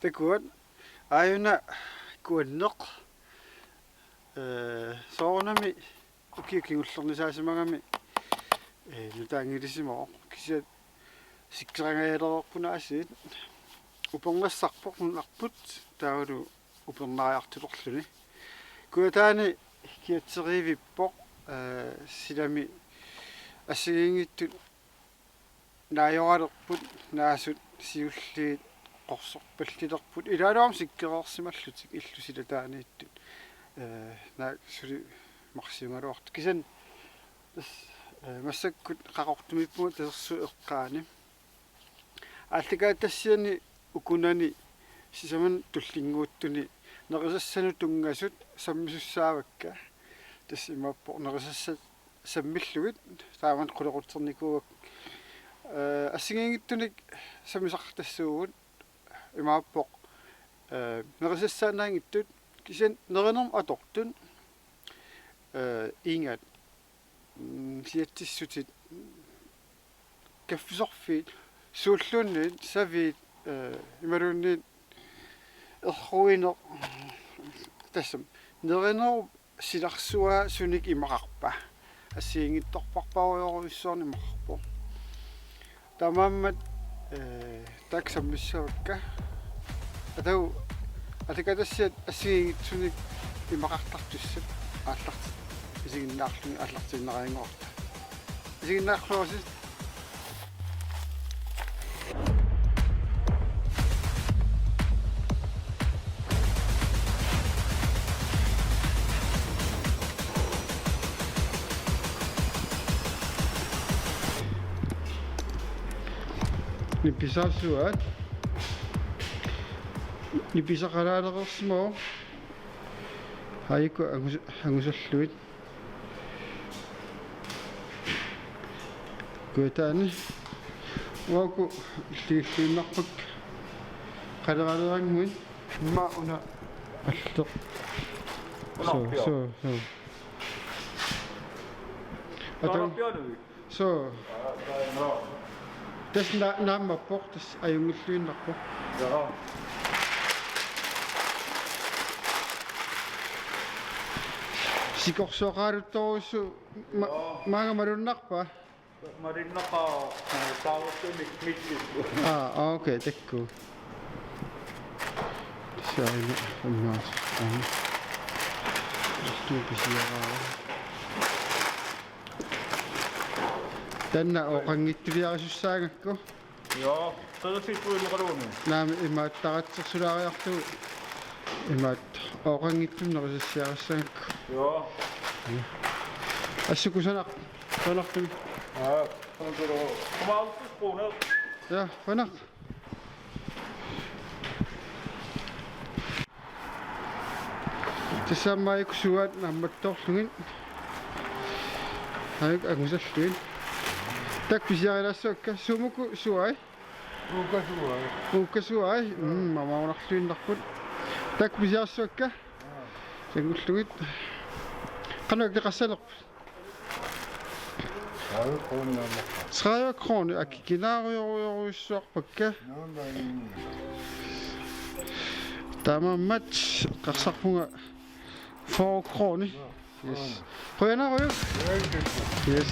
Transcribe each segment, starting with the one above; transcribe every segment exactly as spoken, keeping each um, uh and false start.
Takuat aajuna kuanneq, ee, soorunami ukiut kingullernisaasimagami, ee, nutaanngilisimavoq, kisianni sikkerangajalererput aasiit. Upernassarpoq nunarput taavalu upernariartulerluni. Kujataani kiatseriivippoq, ee, silami assigiinngitsut naajoralerput, naasut siulliit qorsorpallilerput, ilaalu aamma sikkereersimallutik illut silataaniittut. Ee, naak suli marsiugaluartut. Kisianni tassa, ee, massakkut Qaqortumiippunga Tasersuup eqqaani. Aallakaatitassiani ukunani sisamani tullinnguuttuni nerisassanut tunngasut sammisussaavakka. Tassa imaappoq nerisassat sammillugit taamani qulequtsernikuuakka. Ee, assigiinngitsunik sammisaqartassuugut, imaappoq, ee, nerisassaannaanngitsut, kisianni nerinermut atortut, ee, ingat, mm, siatsissutit, kaffisorfiit, suulluunniit saviit, ee, imaluunniit erruineq, tassami nerinerup silarsuaa sunik imaqarpa? Assigiinngitsorpassuarujorujussuarnik imaqarpoq. Taamaammat, ee, taakku sammissaavakka. Atagu aallakaatitassiat assigiinngitsunik imaqartartussat aallarti-, isiginnaarlugit aallartiinnariannguarta. Isiginnaarluarisi. Nipisarsuaat. Nipisaqalaalereersimavoq. Aajuku angus-, angusallugit. Kujataani. Uagut illigilluinnarpakka. Qaleraleranguit. Immaqa una. Alleq. Una. Suu, suu, suu. Ata-, una. Suu. Aa, taanna. Tassa na-, naammappoq, tassa ajunngilluinnarpoq. Jaa. Sikorsuaqaraluttorujussuuvoq ma-, jaa, maanga malunnarpa? Malunnarpoq, ee, taarussunik mittit. Aa, okay, takuuk. Tassa aana ammaas. Aana. Tassa pisiaraara. Taanna oqanngitsuliarisussaagakku. Joo, qerisittuimmaqaluunni. Naamik, imaattaratsersulaariarlugu. Imaattoq oqanngitsumik nerisassiarissagakku. Joo. Assut kusanaq, qujanartumik. Aa, qujanaq. Qujanaq. Ja, qujanaq. Tassa aamma aajuku suaat naammattoorlugit. Aajuku angusallugit. Taakku pisiarilaassuakka, sumuku suai? Uukka suai. Uukka suai? Mm, mamarunarluinnarput. Taakku pisiarissuakka? Aa. Sangullugit. Qanoq akeqassanerput? Tredive kroner. Tredive kroner, akikinaarujorujorujussuarpakka. Nå, nej. Taamaammat eqqarsarpunga fyrre kroner. Nå. Yes. Qujanaq. Qujanaq. Yes.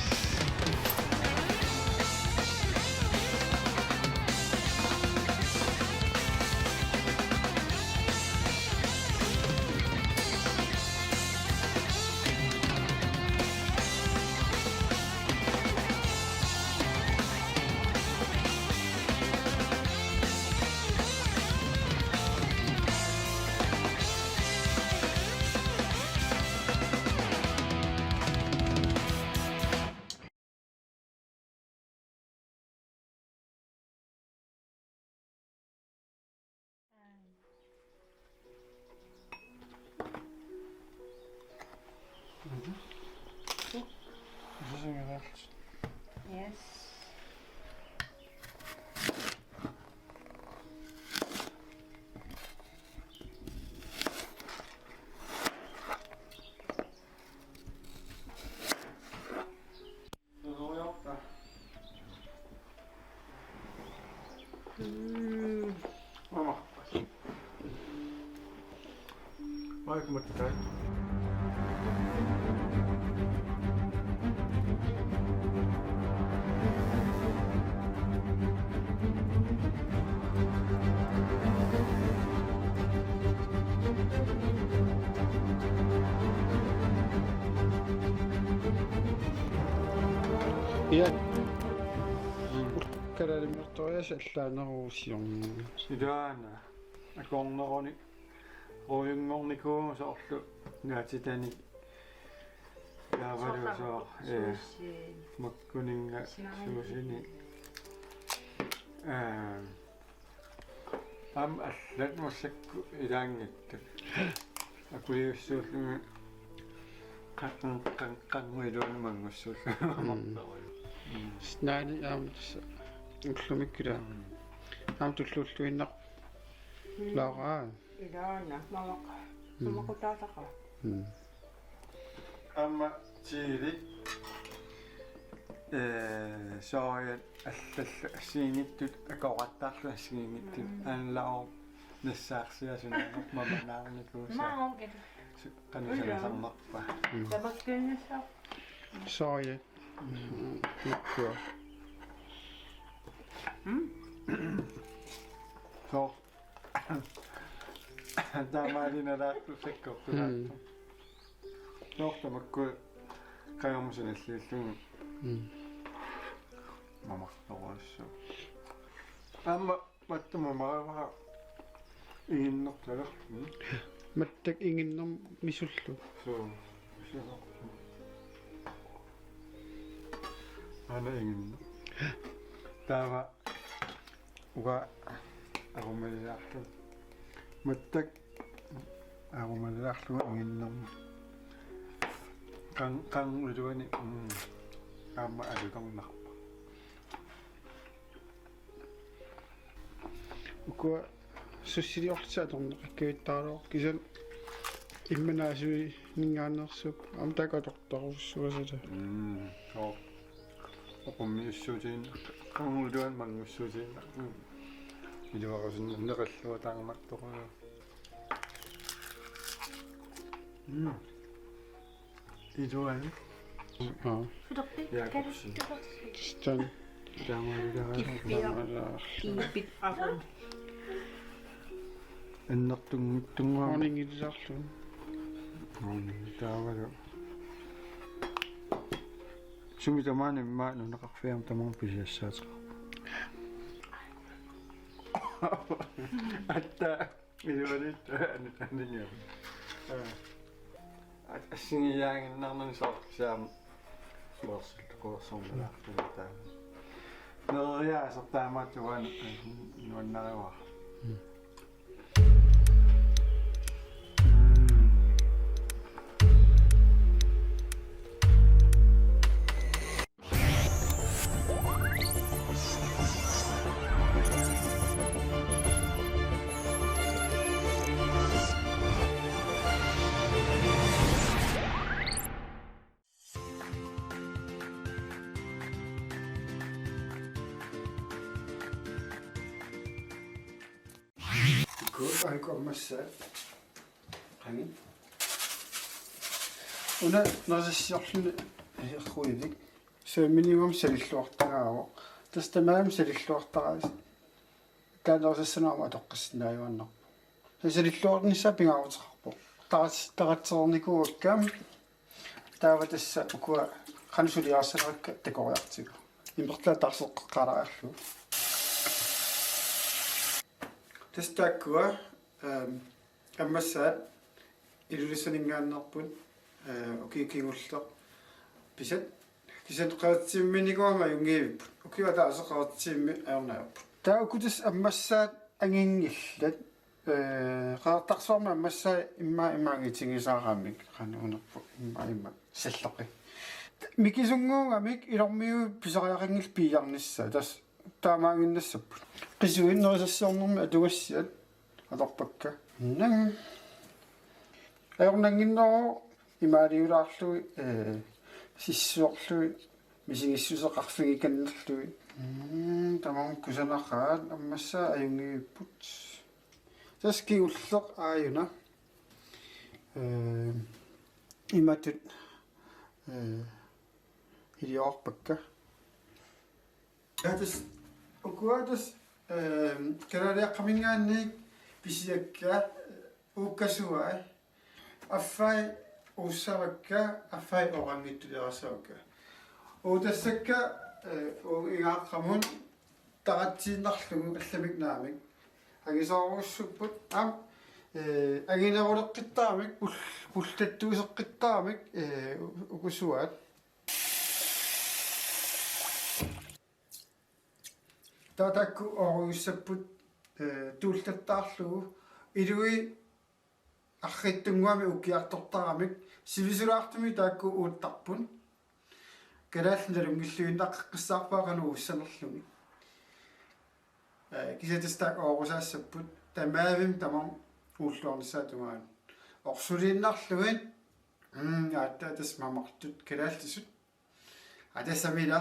Yes. Mm. Mama. Mutta ja. Kalaalimmertoriasaallaanerusiorn. Ilaana. Akornerunik ruujunngornikuuvoq soorlu naatitanik. Taavalu soorlu, ee, suusii. Makkuninnga suusini. Ee, aamma allat massakkut ilaanngitsut. Akuliussuullumi qan-, qan-, qan-, qanguiluani manngussuu. Mm. Snaani aamma tassa. Ullumikkut ilaa. Mm. Aamma tulluulluinnaq. Laura. Ilaana, mamaq-, mm, mamaqutaasaqaaq. Mm. Aamma chili, ee, soorlu allallu assigiinngitsut akorattarlu assigiinngitsut. Mm. Anlao nassaarsiasunaanermut mamanaarnikuusaa. Maaq. Su-, qanoq sanasarnerpa. Mm. Tamakkiinnassaq. Soorlu. Mm. Makkua. Mm. Soorlu. Taamaalinaalaartussakkortulaartoq. Mm. Soorlu makku qajormut sanalliullugu. Mm. Mamartorujussuuvoq. Aamma mattumut mamarivara inginnertalik. Mm. Mattak inginnermik misullu. Suu. Suu. Aana inginneq. Taava uanga arumalilaarlugu. Mattak arumalilaarlugu inginnermik. Qan-, qanguiluani, mm, aamma alutornarpoq. Ukua sussiliortut atorneqakkagittaraluarput kisianni immanaasuininngaanneersuupput aamma taakku atortarujussuusarput. Mm, suu. Oqummiussuutiginnarpoq. Qanguiluani mannguissuutiginnarpoq. Mm. Iluarusunneqarluataarnartorujuuvoq. Mm. Iluani. Aa. Sutorpi. Jacobsen. Tristan. Taamaalilaa. Kiffiaq. Taamaalilaa. Kiippit. Annertunngitsunnguamik. Aningilisarlu. Aningi taavalu. Sumi tamaani immaqa nunaqarfiit aamma tamarmik pisiassaateqarput. Atta. Iluanit, an-, aningiaq. Aa. At-, assigiiaaginnarnani soorlu kisianni meersalluaqqussornilaartuutaa. Nereriaaseq taamaattuuvoq nuannarivara. Mm. Good, aajuku ammassaat. Qangi. Una nerisassiorluni erruivik. Suaminigum salilluartagaavoq. Tassa tamarmi salilluartaraasi. Taava nerisassanut aamma atoqqissinnaajuaannarpoq. Salilluarnissaa pingaaruteqarpoq. Taras-, taratsereernikuuakka. Taava tassa ukua qanoq suliarisalerakka takoriartigu. Imerlaataarseqqaalaarlugu. Tassa taakkua, ehm, ammassaat Ilulissaninngaanneerput, eh, ukiut kingulleq pisat. Kisianni qeritsimminikuugama ajunngivipput. Ukiup ataaseq qeritsimmi ajorneq ajorput. Taava uku tassa ammassaat anginngillat. Eh, Qeqertarsuarmi ammassaat immaqa immaqa angitigisaaramik qanoq unerpoq immaqa immaqa sallaqi. Mikisunnguugamik ilormiuit pisariaqanngillat piiarnissaat tassa taamaaginnassapput. Qisuit nerisassiornermi atugassiat atorpakka. Nam. Ajornannginneruvoq imaaliulaarlugit, eh, sissuerlugit misigissuseqarfigikannerlugit. Mm, tamarmik kusanaqaat ammassaat ajunngivipput. Tassa kingulleq aajuna. Ee, imatut, ee, iliorpakka. Atas, ukua atas, ee, kalaaliaqqaminngaanniit pisiakka, ee, uukkasuai. Affai uussavakka, affai oqanngitsuliassavakka. Uutassakka, ee, u-, igaaqqamut taratsiinnarlugu allamik naamik. Angisoorussupput aamma, ee, angineruleqqittaramik, pul-, pullattuuseqqittaramik, ee, u-, ukusuaat. Taava taakku oorujussapput, ee, tuullattaarlugu ilui arriitsunnguamik ukiartortaramik sivisulaartumik taakku uuttarput. Kalaallit nalunngilluinnaqqissaarpara qanoq uussanerlugit. Ee, kisianni tassa taakku oorussaassapput tamavimmik tamarmik uulluarnissaata tungaanut. Orsuliinnarlugit, mm, aatsaat tassa mamartut kalaallisut. Aa, tassami ila.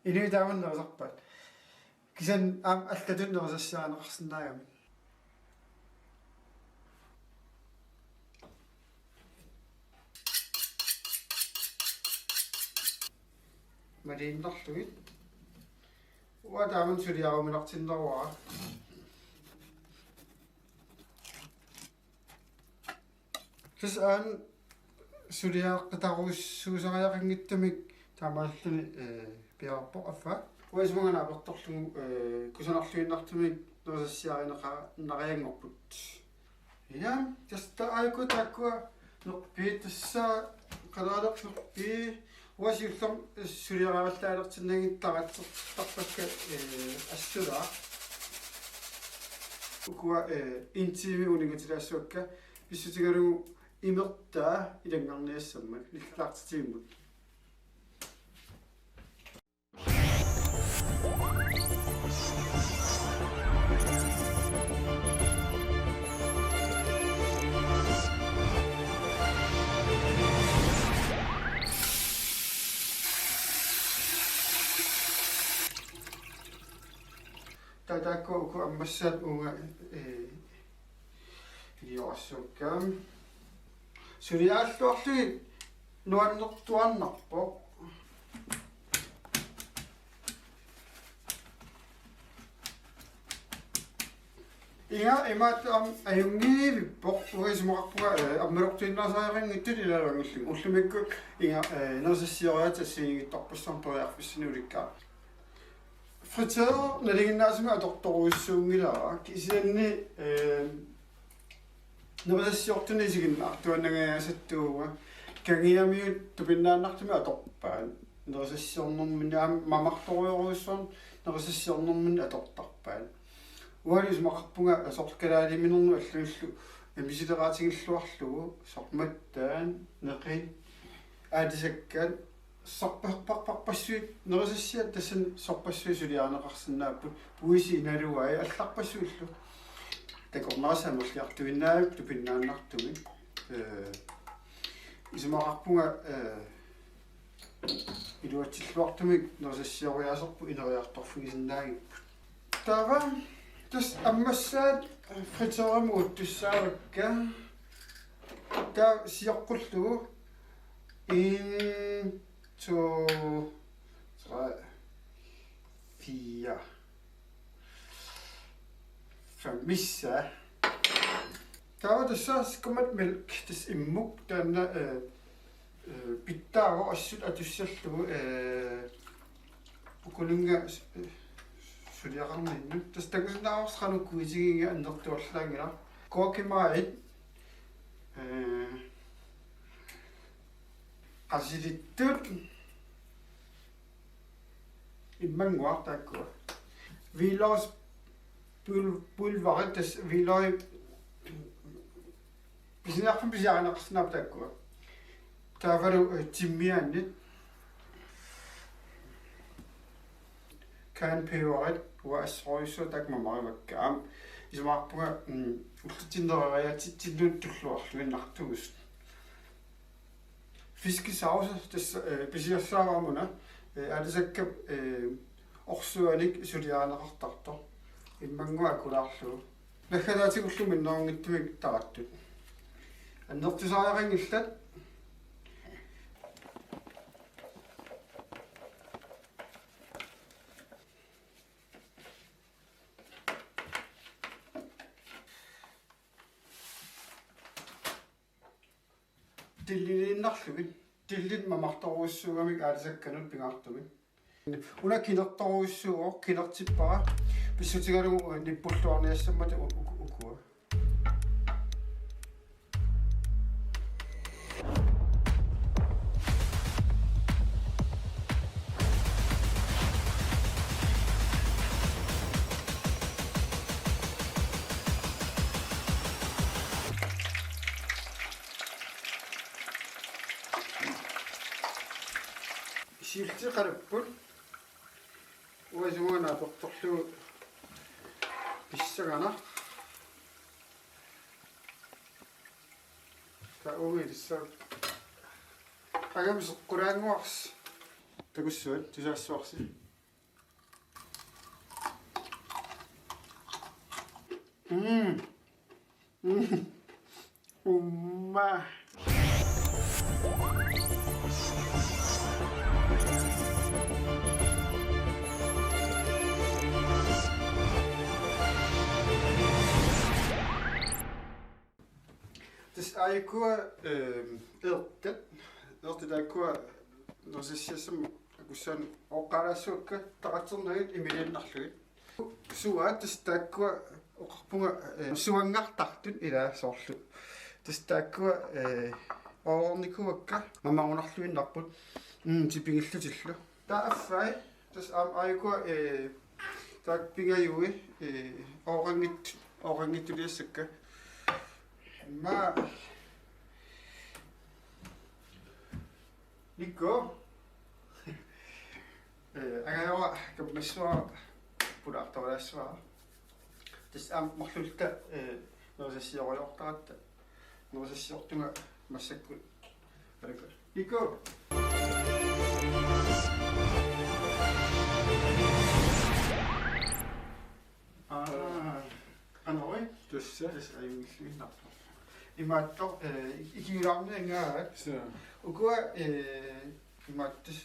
Inuit taama nerisarpaat. Kisianni aamma allatut nerisassiarineqarsinnaagami. Maliinnarlugit. Uanga taama suliaruminartinneruara. Tassa aana suliaqqitarussuusariaqanngitsumik taamaalilluni, ee, piareerpoq affaa. Uanga isumaga naapertorlugu, ee, kusanarluinnartumik nerisassiarineqaannarianngorput. Ja, tassa aajuku taakkua nerpiit tassa qalaaleq nerpii. Uanga siullermik suliaraalaalertinnagit taratsertarpakka, ee, assulaaq. Ukua, ee, en time uninngatilaassuakka pissutigalugu imertaa ilanngarniassammat nillaartitigimmut. Taava taakku uku ammassaat uunga, ee, iliorassuakka. Suliaalluarlugit nuannertuaannarpoq. Inga imaattoq aamma ajunngivippoq, uanga isumaqarpunga, ee, ammalortuinnaasariaqanngitsut ilaaluanngillugu. Ullumikkut inga, ee, nerisassioriaatsit assigiinngitsorpassuarnik periarfissanik ulikkaarpoq. Fritøri nalinginnaasumik atortorujussuunngilara, kisianni, ee, nerisassiortunik isiginnaartuaannangajassattuunga kangiamiut tupinnaannartumik atorpaat. Nerisassiornerminni aamma mamartorujorujussuarnik nerisassiornerminni atortarpaat. Uangalu isumaqarpunga soorlu kalaaliminermut allanullu, ee, misileraatigilluarlugu soorlu mattaat, neqit, aalisakkat, sorpassuit, nerisassiat tassani sorpassuit suliarineqarsinnaapput, puisi inaluai allarpassuillu. Takornariat amerliartuinnaavippoq tupinnaannartumik. Ee, isumaqarpunga, ee, iluatsilluartumik nerisassioriaaserput ineriartorfigisinnaagipput. Taava tassa ammassaat fritørimut uuttussaavakka. Taava sioqqullugu en, to, tre, fire, femissa. Taava tassa skokomælk, tassa immuk taanna, ee, ee, pitsaavoq assut atussallugu, ee, ukuninnga s-, ee, suliaqarninnut. Tassa takusinnaavarsi qanoq kuitigigiga annertuallaanngilaq. Kokimarit, ee, qasilittut immannguaq taakkua. Hvidløgspul-, pulveri, tassa hvidløg pisiniarfimmi pisiarineqarsinnaavoq taakkua. Taavalu, ee, timianit. Cayenne peberit, uanga assorujussuaq taakku mamarivakka. Aamma isumaqarpunga, mm, ullutsinnut neriaatitsinnut tulluarluinnartuusut. Fiskesauce, tassa, ee, pisiassaavara una, ee, aalisakkap, ee, orsuanik suliarineqartartoq. Immannguaq akulaarlugu. Naggataatigullu minnerunngitsumik tarattut. Annertusariaqanngillat. Tilliliinnarlugit. Tillit mamartorujussuugamik aalisakkanut pingaartumik. Una kinertorujussuuvoq, kinertippara. Pissutigalugu nippulluarniassammata u-, u-, ukua. Siulleqalerput. Uanga sumut naapertorlugu pissanganaq. Taava uunga ilissaaq. Angami soqqulaannguarsi. Takussuat tusaassuarsi. Mm. Mm. Umma. Tassa aajuku, ehm, ertat. Ertat taakkua nerisassiassamik akussaannik oqaalaassuakka taqatsernagit imiliinnarlugit. Suaat tassa taakkua oqarpunga, eh, suanngartartut ilaa soorlu. Tassa taakkua, eh, oornikuuakka mamarunarluinnarput. Mm, tipigillutillu. Taava affai, tassa aamma aajuku, eh, taakku pingajui, eh, oorangit-, oorangittuliassakka. Immaqa Nikku. Eh, angajora kammassavara pulaartorujussuuara. Tassa aamma marluulluta, eh, nerisassiorujussuartaratta. Nerisassiortunga massakkut. Alakka. Nikku. Aa, qanoq ui? Tassa. Tassa ajunngilluinnarpoq. Imaattoq, eh, ikiulaarniangaat. Suu. Ukua, eh, imaattoq.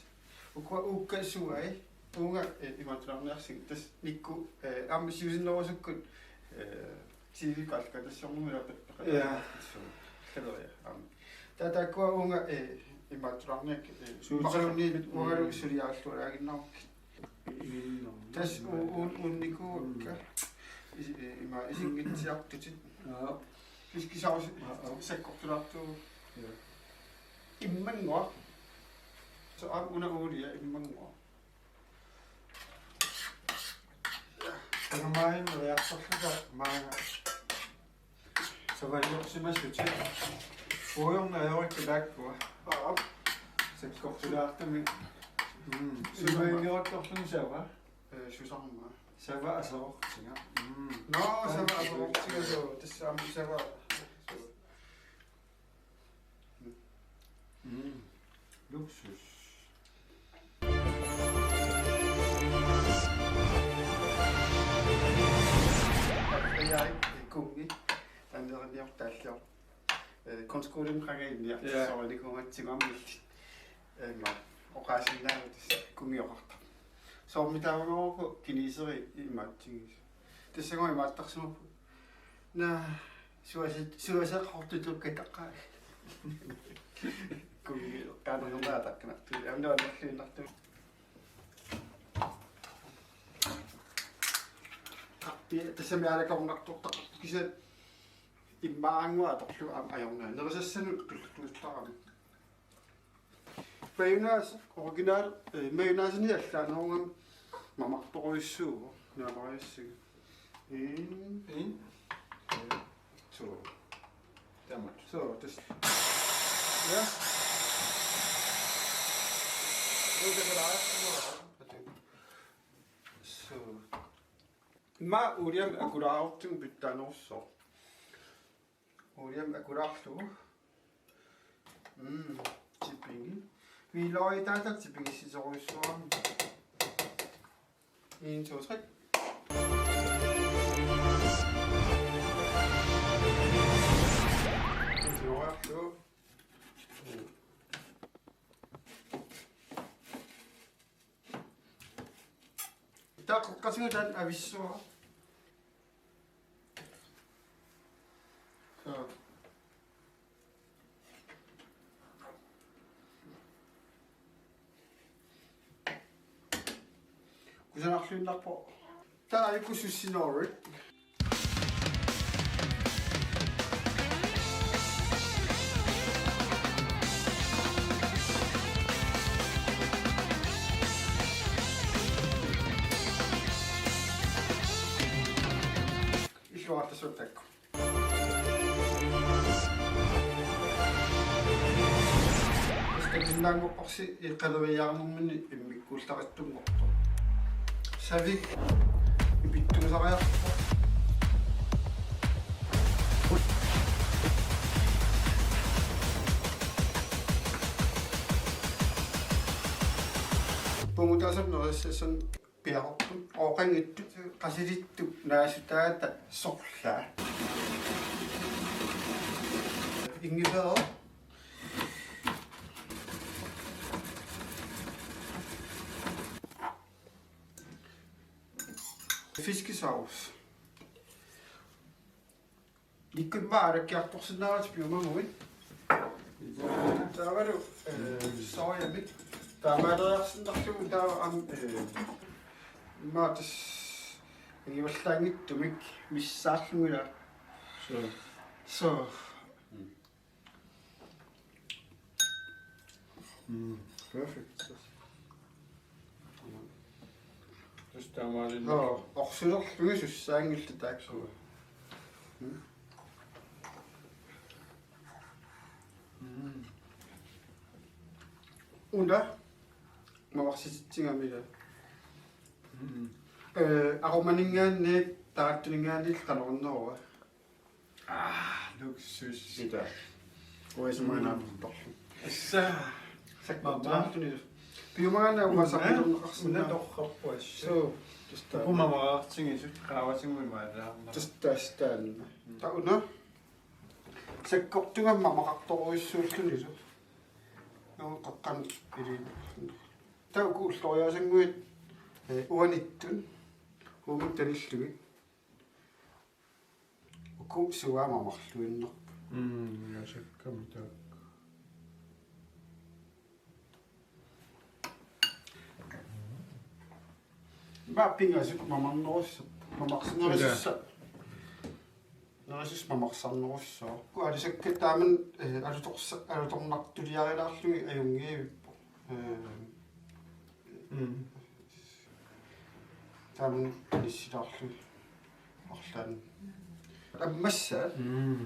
Ukua uukka suai. Uunga, eh, imaattulaarniarsigit. Tassa Nikku, eh, aamma siusinnerusukkut, eh, T V-kaalka tassornermi ilaa pe-, pe-, Ja. Suu. Kaleriaa, aamma. Taava taakkua uunga, eh, imaattulaarniakkit, eh, Suu. Maqaluunniit Mm. Uangalu suliaralluaraaginnarukkit. Ilinno. Tassa u-, u-, uunnikuuakka. Mm. Isi-, eh, ima isinngitsiartutit. Ja. Fiskisauce. Ja, ja. Sakkortulaartuuvoq. Ja. Immannguaq. Soorlu aamma una uulia immannguaq. Tamarmik meriartorluta maanga. Savaliorsimassutit. Uujorna ajorikka taakkua. Aap. Sakkortulaartumik. Mm. Susanna. Imaanngortorluni sava. Eh, Susanna. Sava aserortiga. Mm. Nå, sava aserortiga suu. Tassa aamma sava. Mm. Luksus. Taava kungi, taanna erniortaallior. Eh, grundskolimi qangaaniartoq. Ja. Soorunami kungatsigu aamma illit. Eh, ma, oqaasinnaavat tassa kungi oqartarpoq. Soormi taamaappoq kineseri imaatsigis. Tassagooq imaattarsimappoq. Naa, suase-, suaseqartutukkataqqaa. Kungi qaanermaa taqqinartut. Aamma nuannerluinnartut. Qarpi-, tassami aalakoornartortaqarpoq kisianni immaqa atorlugu aamma ajornaa. Nerisassanut tulluuttarami. Mayonnaise original, eh, mayonnaiseni allaanerugami mamartorujussuuvoq, naamariassagit. En. En. To. Tamat. Så, det. Ja. Nu er det for dig. Så. Immaqa uuliamik akulaarutsigit pitsaanerussaaq. Uuliamik akulaarlugu. Mm, tipigit. Hviilooritaata tipigissorujussuarami. En, to, tre. Qeqqatigut taanna avissavara. Soo. Kusanarluinnarpoq. Taava aajuku sussinoorit. Illuartassuutakku. Takinnaanngorparsi iqaleriaarnermini immikkuullarissunngortoq. Savik ipittuusariartoq. Pungutaasamik nerisassat piareerput, ooqanngitsut, qasilittut naasutaata sorlaa. Ingefær. Fiskesauce. Ikkunmaa alakkiartorsinnaavatit piumaguit. Taavalu, eh, sojamik. Taamaaleriarsinnarlugu taava aamma, eh, immaqa tassa angivallaanngitsumik missaarlugit. Soo. Soo. Mm. Mm, perfect. Just taamaalilluni. Joo, orsulerlugit sussaanngillat taakku. Mm. Mm. Una mamarsititsigami ila. Mm. Eh, aromaninngaanniit tarattuninngaanniit qanorunnerua? Ah, luksus. Ita. Uisumanaamtorlu. Assa. Sakkortuarluni. Piumagaanni uanga una, saqqummerneqarsinnaavoq. Una torrappuas. Soo, tassa. Uku mamaraartigisut qaavatigut imaalaarneq. Tassa, tassa taanna. Mm. Taava una sakkortugamik mamaqartorujussuullunilu. Nuu qaqqan iliin. Taava uku ulloriaasannguit, eh, uanittut. Huumit tanillugit. Uku suaat mamarluinnarput. Mm, ja, sakkami taakku. Ima pingasut mamarnerussappat, mamarsinerussappat. Ja. Nerisassat mamarsarnerussaaq. Uku alisakkat taamani, eh, alutorsa-, alutornartuliarilaarlugit ajunngivippoq. Eh, mm. Taamani anissilaarlugit arlaanni. Ammassaat. Mm.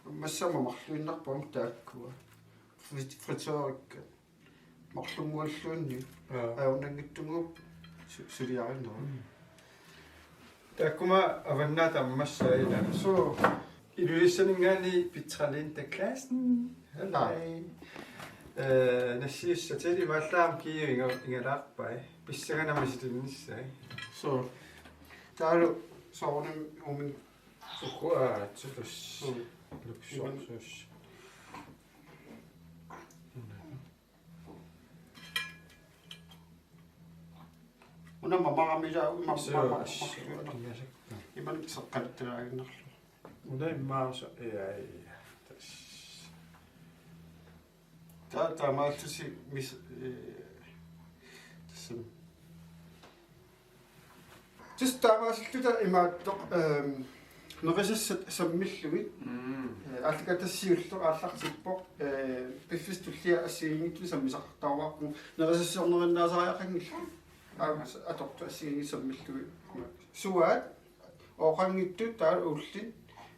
Ammassaat mamarluinnarput taakkua. Frit-, friteerikka. Marlunngualluunniit. Jaa. Ajornanngitsunnguupput su-, suliarinerit. Mm. Taakkuma Avannaata ammassaat ila. Soo. Ilulissaninngaanniit Petra Linda Clausen. Hej. Aa. Eh, nassiussatit imaallaat aamma Kiivi inga-, ingalaarpai. Pissanganaq misilinnissai. Soo. Taavalu soorunami uumin. Uku aatsaat. Mm. Luksusus. Una mamarami ila, ma-, soo, ma-, ma-, soo, ma-, imasakka. Imannak seqqattalaaginnarlugu. Una immaqa soo, ja, ja. Tassa. Ta-, taamaallusi mis-, eh, tassami. Tassa taamaalluta imaattoq, ehm, nerisassat sammillugit. Mm. Eh, aallakaatitassiulleq aallartippoq, eh, piffissaq tulliani assigiinngitsunik sammisaqartaruarpugut, nerisassiornerinnaasariaqanngillat. Aamma atortut assigiinngitsut sammillugit. Suaat, ooqanngitsut taava uullit,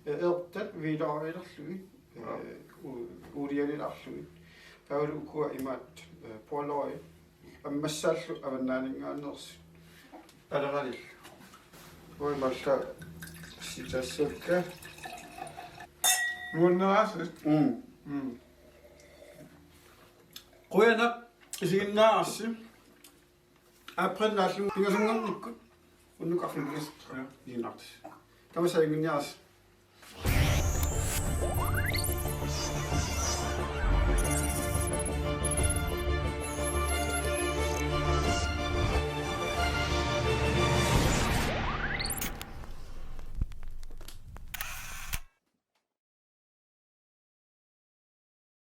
eh, eertat hvidløgilerlugit, eh, u-, uulialilaarlugit. Taavalu ukua imaattoq, eh, purløg. Ammassaallu avannaaninngaanneersut. Aleralillu. Ui, massa sitassakka. Nuanneraasit. Mm. Mm. Qujanaq isiginnaagassi. Aappariinnaallunga pingasunngornikkut unnuk arfineq-pingasut. Ja. Isiginnaartut. Tamassi ajunnginniarassi.